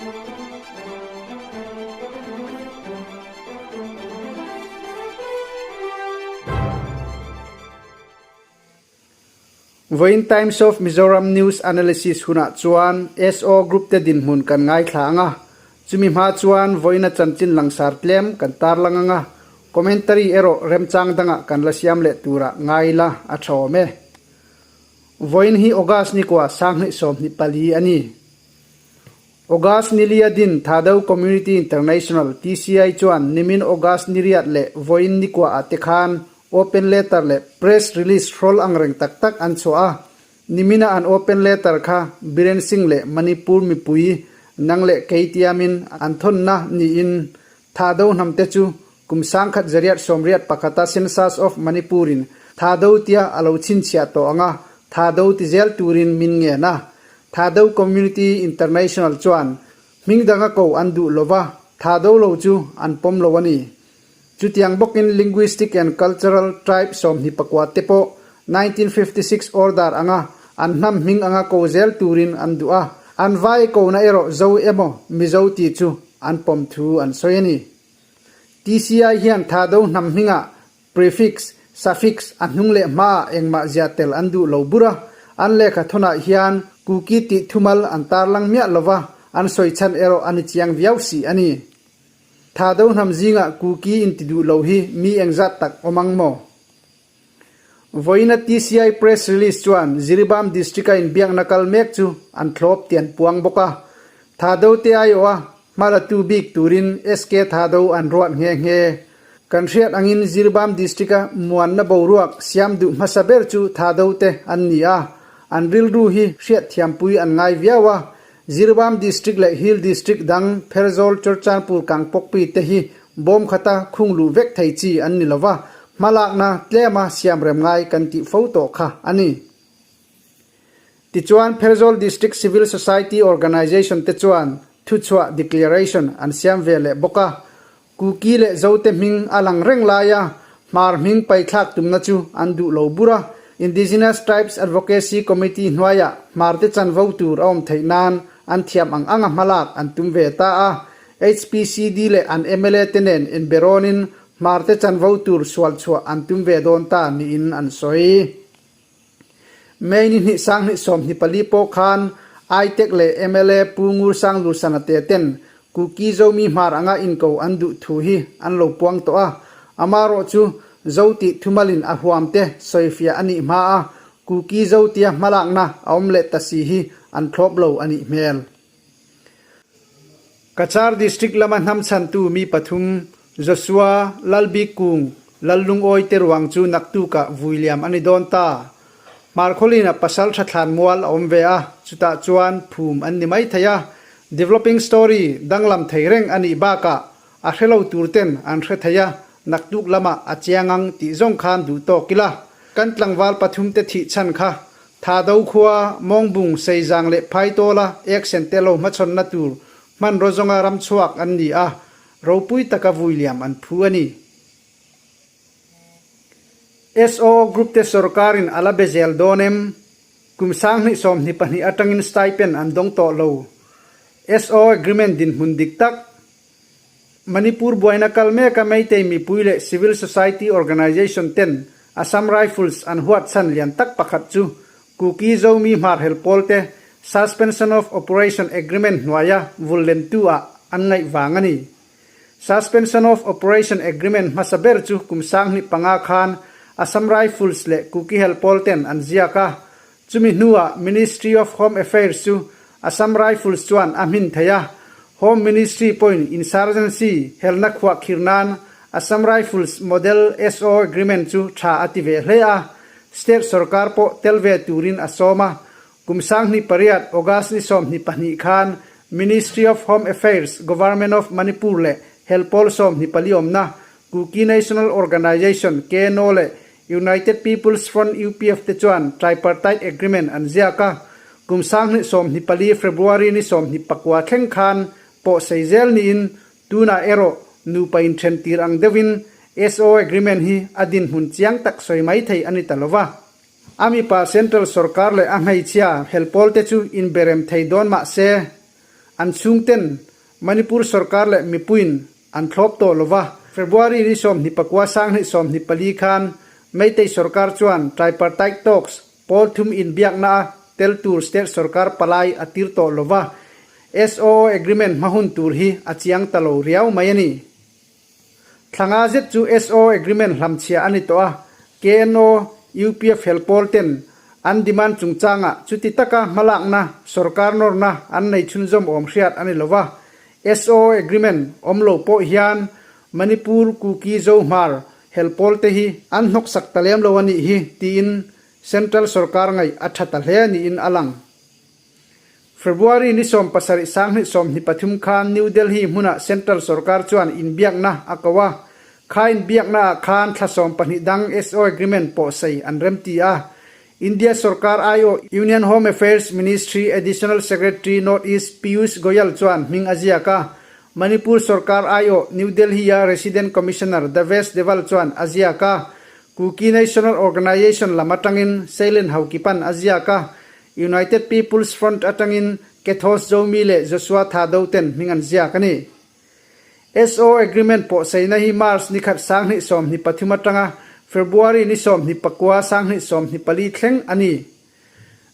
Vawiin Times of Mizoram News Analysis hunah chuan SO Group te dinhmun kan ngaithla ang a, chumi hma chuan vawiina chanchin langsar tlem kan tarlang ang a, commentary erawh remchang dangah kan la siam leh turah ngai la a tha awm e. Vawiin hi August ni kua 2024 a ni. August ni lia din Thado Community International, TCI, chuan nimin August ni riat leh vawiin ni kua ah te khan open letter leh press release hrawl angreng tak tak an chhuah a. Nimina an open letter kha Biren Singh leh Manipur mipui nang leh kei tiamin an thawnna niin Thado hnam te chu kum 1981 a Census of Manipur in Thado tia a lo chhinchhiah tawh ang a, Thado ti zel turin min ngen a. Thado Community International chuan hming danga ko an duh lova, Thado lo chu an pawm lo a ni. Chutiang bawkin Linguistic and Cultural Tribe 24 te pawh 1956 order anga an hnam hming anga ko zel turin an duh a, an vai kona erawh Zo emaw Mizo tih chu an pawm thu an sawi a ni. TCI hian Thado hnam hmingah Prefix, suffix, a hnung leh hmaah engmah zia tel an duh lo bur a, an lehkha thawnah hian Kuki tih thumal an tarlang miah lova, an sawi chhan erawh a ni chiang viau si a ni. Thado hnam zingah Kuki inti duh lo hi mi engzat tak awm ang maw? Vawiina TCI press release chuan Jiribam District-a inbiakna kal mek chu an thlawp tih an puang bawk a, Thado te aiawha Hmalatu bik turin SK Thado an ruat nghe nghe. Kan hriat angin Jiribam District-a muanna boruak siam duh hmasa ber chu Thado te an ni a, an rilru hi hriatthiampui an ngai viau a. Jiribam District leh Hill District dang Pherzawl Churchanpur Kangpokpi te hi bawm khata khung luh vek thei chi an ni lova, hmalakna tlema siamrem ngai kan tih fo tawh kha a ni. Tichuan, Pherzawl District Civil Society Organisation te chuan thuchhuah, declaration, an siam ve leh bawk a. Kuki leh Zote hming a lang reng laia Hmar hming paithlak tumna chu an duh lo bur a. Indigenous Tribes Advocacy Committee hnuaiah Hmarte chanvo tur a awm theih nan an thiam ang anga hmalak an tum ve ta a. HPCD leh an mla te nen inberawnin Hmarte chanvo tur sual chhuah an tum ve dawn ta niin an sawi. May ni hnih 2024 pawh khan Aitek leh mla Pu Ngur Sang Lursana te ten Kuki Zomi hmar anga inko an duh thu hi an lo puang tawh a, amarawh chu Zo tih thumalin a huam te sawifiah a nih hma a Kuki Zo tia hmalakna a awm leh ta si hi an thlawp lo a nih hmel. Cachar District lama hnam chhantu mi pathum, Joshua, Lalbik Kung, Lallungawi te ruang chu naktukah vui liam a ni dawn ta. Hmarkhawlin-a pasal tha thlan mual a awm ve a, chutah chuan phum an ni mai thei a. Developing story danglam thei reng a nih bakah a hre lo tur ten an hre thei a, naktuk lamah a chiang ang tih zawng khan duh tawk ila. Kan tlangval pathum te thih chhan kha Thado khua, Mawngbung, Seizang leh Phaitawla ek sen te lo hmachhawnna tur hmanraw zawnga ram chhuak an ni a, ropui taka vui liam an phu a ni. SOO Group te sawrkarin a la be zel dawn em? Kum 2022 atangin stipend an dawng tawh lo. SOO Agreement dinhmun dik tak Manipur buaina kal meka Meitei mipui leh civil society organisation ten Assam Rifles an huat chhan lian tak pakhat chu Kuki Zomi hmarhel pawl te Suspension of Operation Agreement hnuaia vul lentu ah an ngaih vang a ni. Suspension of Operation Agreement hmasa ber chu kum 2005 khan Assam Rifles leh Kuki hel pawl ten an ziak a, Chumi hnuah Ministry of Home Affairs chu Assam Rifles chuan a hmin thei a, Home Ministry pawhin insurgency helna khuah khir nan Assam Rifles Model SO Agreement chu tha a ti ve hle a, state sorkar pawh tel ve turin a sawm a. Kum 2008 August ni 22 khan Ministry of Home Affairs, Government of Manipur leh Helpawl 24 awmna Kuki National Organisation, KNO, leh United People's Front, UPF, te chuan tripartite agreement an ziak a, kum 2024 February ni 29 thleng khan pawh sei zel niin tunah erawh nupa inthen tir ang deuhin SO agreement hi a dinhmun chiang tak sawi mai thei a ni ta lova. A mipa central sorkar leh a hmeichhia helpawl te chu inberem thei dawn mah se. An chhungten Manipur sorkar leh mipuiin an thlawp tawh lo va. February ni 24 2024 khan Meitei sorkar chuan Tripartite Talks pawl thum inbiakna a tel tur state sorkar palai a tir tawh lo va, SOO agreement hma hun tur hi a chiang ta lo riau mai a ni. Thla nga zet chu SO agreement hlamchhia a ni tawh a, KNO, UPF hel pawl ten an demand chungchangah chuti taka hmalakna sorkar nawrna an nei chhunzawm awm hriat a ni lo va. SO agreement awm lo pawh hian Manipur Kuki Zohmar hel pawl te hi an hnawksak ta lem lo a nih hi tiin Central sorkar ngaih a tha ta hle niin a lang. February ni 17 2023 khan New Delhi hmunah Central sorkar chuan inbiakna a ko a, kha inbiakna ah khan thla 12 dang SO agreement pawh sei an remti a. India sorkar aiawh Union Home Affairs Ministry Additional Secretary North East Piyush Goyal chuan hming a ziak a, Manipur sorkar aiawh New Delhi-a Resident Commissioner Davesh Deval chuan a ziak a, Kuki National Organisation lam atangin Sailen Haukipan a ziak a, United People's Front atangin Kethos Zomi leh Joshua Thado ten hming an ziak a ni. SO Agreement pawh saina hi March ni khat 2023 atanga February ni 29 2024 thleng a ni.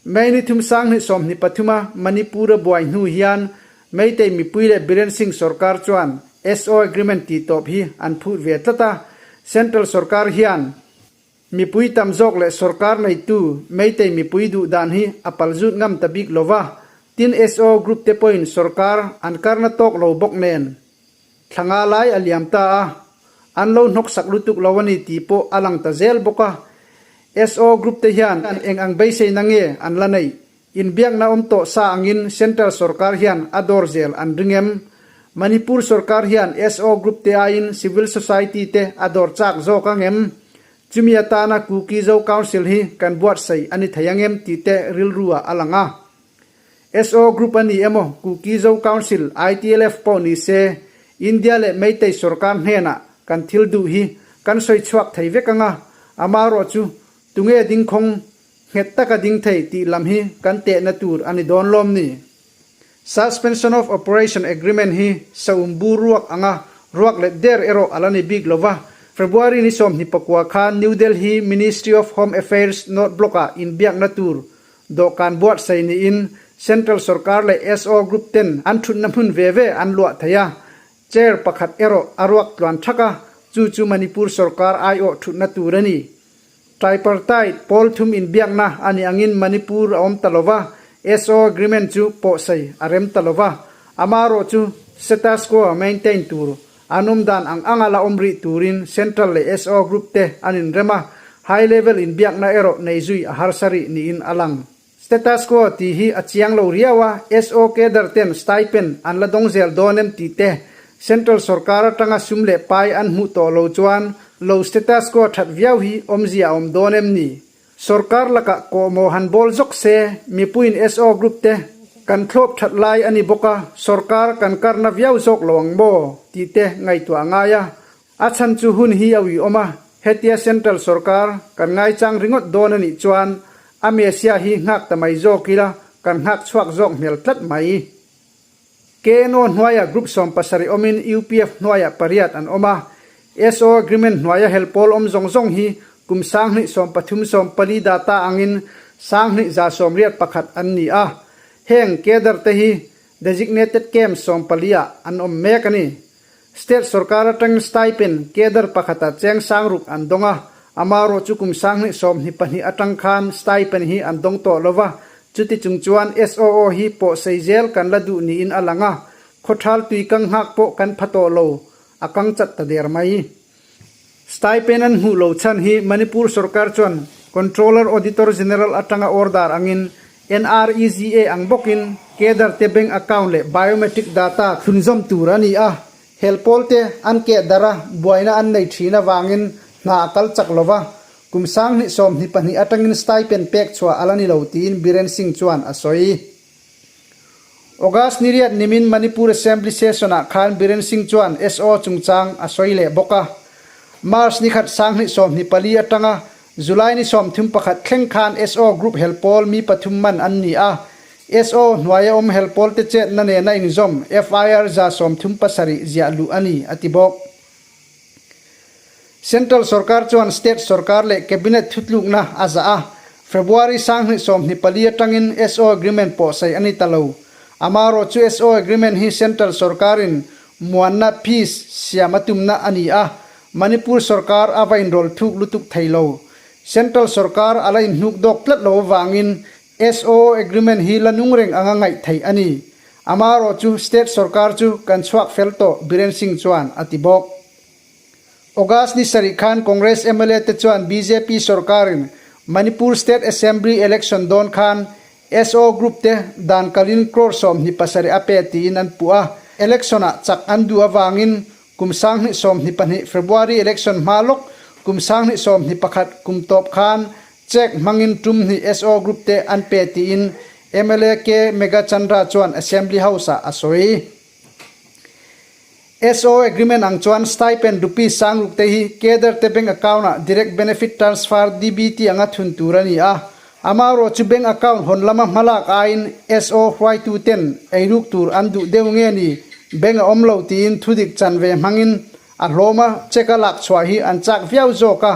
May ni thum 2023 a Manipur-a buai hnu hian Meitei mipui leh Biren Singh sorkar chuan SO Agreement tihtawp hi an phut ve tlat a, Central sorkar hian Mipui tam zawk leh sorkar neitu Meitei mipui duh dan hi a pal zut ngam ta bik lo va, tin SO group te pawhin sorkar an karna tawk lo bawk nen thla nga lai a liam ta a, an lo hnawk sak lutuk lo a ni tih pawh a lang ta zel bawk a. SO group te hian eng ang beiseina nge an la neih? Inbiakna awm tawh sa angin Central sorkar hian a dawr zel an ring em? Manipur sorkar hian SO group te aiin civil society te a dawr chak zawk ang em? Chumi atana Kuki Zo Council hi kan buatsaih a ni thei ang em tih te rilru ah a lang a. SO group a ni emaw Kuki Zo Council, ITLF pawh ni se, India leh Meitei sorkar hnenah kan thil duh hi kan sawi chhuak thei vek ang a, amaherawh chu tunge dingkhawng Nghet taka ding thei tih lam hi kan tehna tur a ni dawn lawm ni? Suspension of Operation Agreement hi saum bu ruak anga ruak let der erawh a la ni bik lo va, February ni 29 khan New Delhi Ministry of Home Affairs North Block-ah inbiakna tur dawhkan buatsaih niin Central sorkar leh SO Group ten an thutna hmun ve ve an luah thei a, chair pakhat erawh a ruak tluan thak a, chu chu Manipur sorkar aiawh thutna tur a ni. Tripartite pawl thum inbiakna a nih angin Manipur a awm ta lo va, SO agreement chu pawhsei a rem ta lo va, amaherawh chu status quo maintain tur, an awm dan ang anga la awm rih turin Central leh SO group te an inrem a, high level inbiakna erawh nei zui a harsa rih niin a lang. Status quo tih hi a chiang lo riau a, SO cadre ten stipend an la dawng zel dawn em tih te, Central sorkar atanga sum leh pai an hmuh tawh lo chuan lo status quo that viau hi awmzia a awm dawn em ni? Sorkar lakah kawhmawh han bawl zawk se, mipuiin SO group te kan thlawp that lai a ni bawk a, sorkar kan karna viau zawk lo ang maw tih te ngaihtuah a ngai a, A chhan chu hun hi a uiawm a, hetia Central sorkar kan ngaichang ringawt dawn a nih chuan a Mesia hi nghak ta mai zawk ila kan nghak chhuak zawk hmel tlat mai. KNO hnuaia Group 70 awmin UPF hnuaiah pariat an awm a, SO Agreement hnuaia hel pawl awm zawng zawng hi kum 2030 14 data angin 2181 an ni a, heng cadre te hi Designated Camp 14 ah an awm mek a ni. State sorkar atangin stipend cadre pakhata cheng sangruk an dawng a, amaherawh chu kum 2022 atang khan stipend hi an dawng tawh lo va, chuti chung chuan SOO hi pawh sei zel kan la duh niin a lang a, khawthal tui kang nghak pawh kan pha tawh lo, a kang chat ta der mai. Stipend an hmuh lo chhan hi Manipur sorkar chuan Controller Auditor General atanga order angin NREGA ang bawkin cadre te bank account leh biometric data thlunzawm tur a ni a, hel pawl te an keh darh a, buaina an nei thin avangin hna a kal chak lo va, kum 2022 atangin stipend pek chhuah a la ni lo tiin Biren Singh chuan a sawi. August ni riat nimin Manipur Assembly Session-ah khan Biren Singh chuan SO chungchang a sawi leh bawk a. March ni khat 2024 atanga July ni 31 thleng khan SO Group hel pawl mi pathum man an ni a. SO hnuaia awm hel pawlte chetna nena inzawm FIR 37 ziah luh a ni, a ti bawk. Central sorkar chuan state sorkar leh cabinet thutlukna a zah a, February 2024 atangin SO agreement pawhsaih a ni ta lo. Amaherawh chu SO agreement hi central sorkarin muanna, peace, siam a tumna a ni a, Manipur sorkar a va inrawl thuk lutuk thei lo. Central sorkar a la inhnuk dawk tlat lo avangin SO agreement hi la nung reng anga ngaih theih a ni. Amaherawh chu state sorkar chu kan chhuak fel tawh, Biren Singh chuan a ti bawk. August ni sarih khan Congress mla te chuan bjp sorkarin Manipur State Assembly election dawn khan SO group te dan kalin crore 27 a pe tiin an puh a, election-ah chak an duh avangin kum 2022 February election hma lawk kum 2021 kum tawp khan cheque hmangin tum hnih SO group te an pe tiin mla K Meghachandra chuan Assembly House-ah a sawi. SO agreement ang chuan stipend rupees 6000 te hi cadre te bank account-ah direct benefit transfer, DBT, anga thun tur a ni a. Amaherawh chu bank account hawn lama hmalak aiin SO hruaitu ten eiruk tur an duh deuh nge ni bank a awm lo tiin thudik chanve hmangin a hlawma check a lak chhuah hi an chak viau zawk a.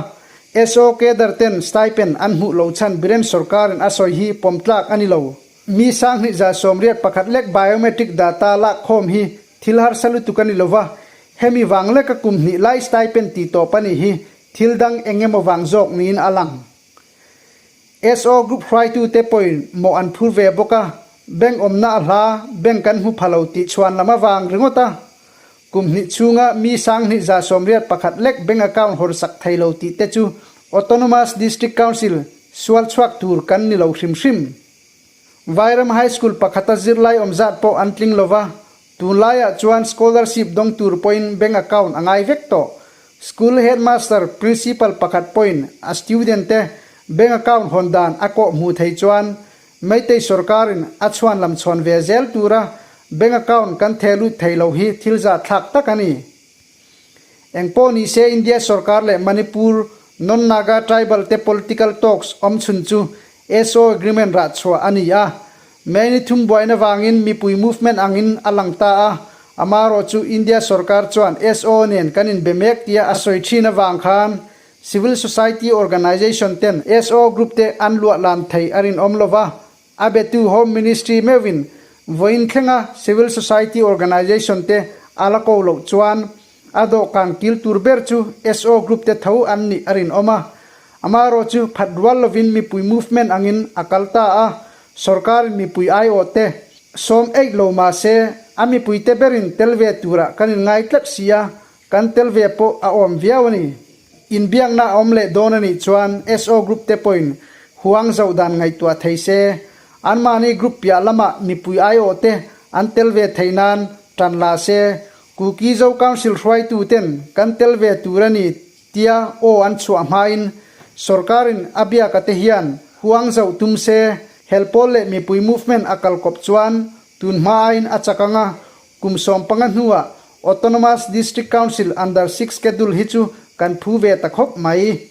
SO cadre ten stipend an hmuh lo chhan Biren sorkarin a sawi hi pawm tlak a ni lo. Mi 2181 lek biometric data lak khawm hi thil harsa lutuk a ni lova, hemi vang leka kum hnih lai stipend tih tawp a nih hi thil dang eng emaw vang zawk niin a lang. SO Group hruaitute pawhin mawh an phur ve bawk a, bank awmna a hla, bank kan hmu pha lo tih chhuan lam avang ringawt a, kum hnih chhunga mi 2181 lek bank account hawr sak thei lo tih te chu Autonomous District Council sual chhuak tur kan ni lo hrim hrim. Vairam High School pakhata zirlai awm zat pawh an tling lova, tunlaiah chuan scholarship dawng tur pawhin bank account a ngai vek tawh. School headmaster, principal pakhat pawhin a student te bank account hawn dan a kawh hmuh thei chuan Meitei sorkarin a chhuan lam chhawn ve zel tura bank account kan theh lut thei lo hi thil zahthlak tak a ni. Engpawh ni se India sorkar leh Manipur non-Naga tribal te political talks awm chhun chu SO agreement rah chhuah a ni a. May ni thum buaina vangin mipui movement angin a lang ta a, amaherawh chu India sorkar chuan SO nen kan inbe mek tia a sawi thin avang khan civil society organisation ten SO group te an luah lan thei a rinawm lova, A betu Home Ministry meuhin vawiin thlenga civil society organisation te a la ko loh chuan a dawhkan kil tur ber chu SO group te tho an nih a rinawm a. Amaherawh chu phat rual lovin mipui movement angin a kal ta a, sorkarin mipui aiawh te sawm eih lo mah se a mipui te berin tel ve turah kan inngai tlat si a, kan tel ve pawh a awm viau a ni. Inbiakna a awm leh dawn a nih chuan SO group te pawhin huang zoh dan ngaihtuah thei se, anmahni group piah lamah mipui aiawh te an tel ve theih nan tan la se, Kuki Zo Council hruaitu ten kan tel ve tur a ni tia aw an chhuah hmain sorkarin a biaka te hian huang zoh tum se, helpawl leh mipui movement a kalkawp chuan tun hma aiin a chak anga Kum 15 hnuah Autonomous District Council under Sixth Schedule hi chu kan phu ve ta khawp mai.